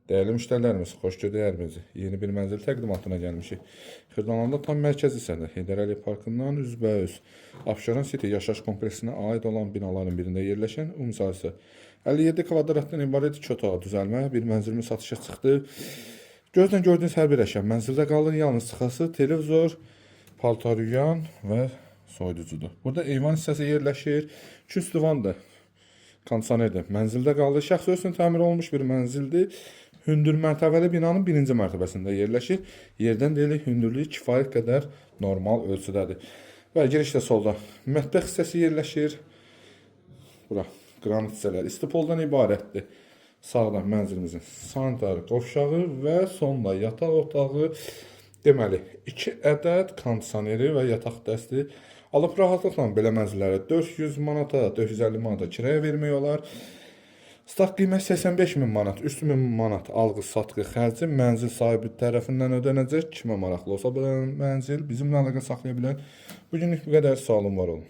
Dəyərli müştərilərimiz, xoş gördük. Yeni bir mənzil təqdimatına gəlmişik. Xırdalanda tam mərkəz hissədə Heydər Əliyev Parkından üzbəüz Abşeron City yaşayış kompleksinə aid olan binaların birində yerləşən ümumi sahəsi 57 kvadratdan ibarət iki otağa düzəlmə bir mənzilimiz satışa çıxdı. Gözlə gördüyünüz hər bir əşya mənzildə qalır, yalnız çıxası televizor, paltar yuyan və soyuducudur. Burada eyvan hissəsi yerləşir. Küs divandır. Kondisionerdir. Mənzildə qalır. Şəxsi üçün təmir olunmuş bir mənzildir. Hündür mərtəbəli binanın birinci mərtəbəsində yerləşir. Yerdən deyilik hündürlüyü kifayət qədər normal ölçüdədir. Və girişdə solda mətbəx hissəsi yerləşir. Bura qranit hissələr istipoldan ibarətdir. Sağda mənzilimizin sanitar qovşağı və sonda yataq otağı. Deməli, 2 ədəd kondisioneri və yataq dəsti alıb rahatlıqla belə mənzillərə 400 manata, 450 manata kiraya vermək olar. Start qiymət 85 min manat, 3000 manat alğı-satqı xərci mənzil sahibi tərəfindən ödənəcək. Kimə maraqlı olsa bu mənzil bizimlə əlaqə saxlaya bilər. Bugünlük bu qədər. Sağ olun, var olun.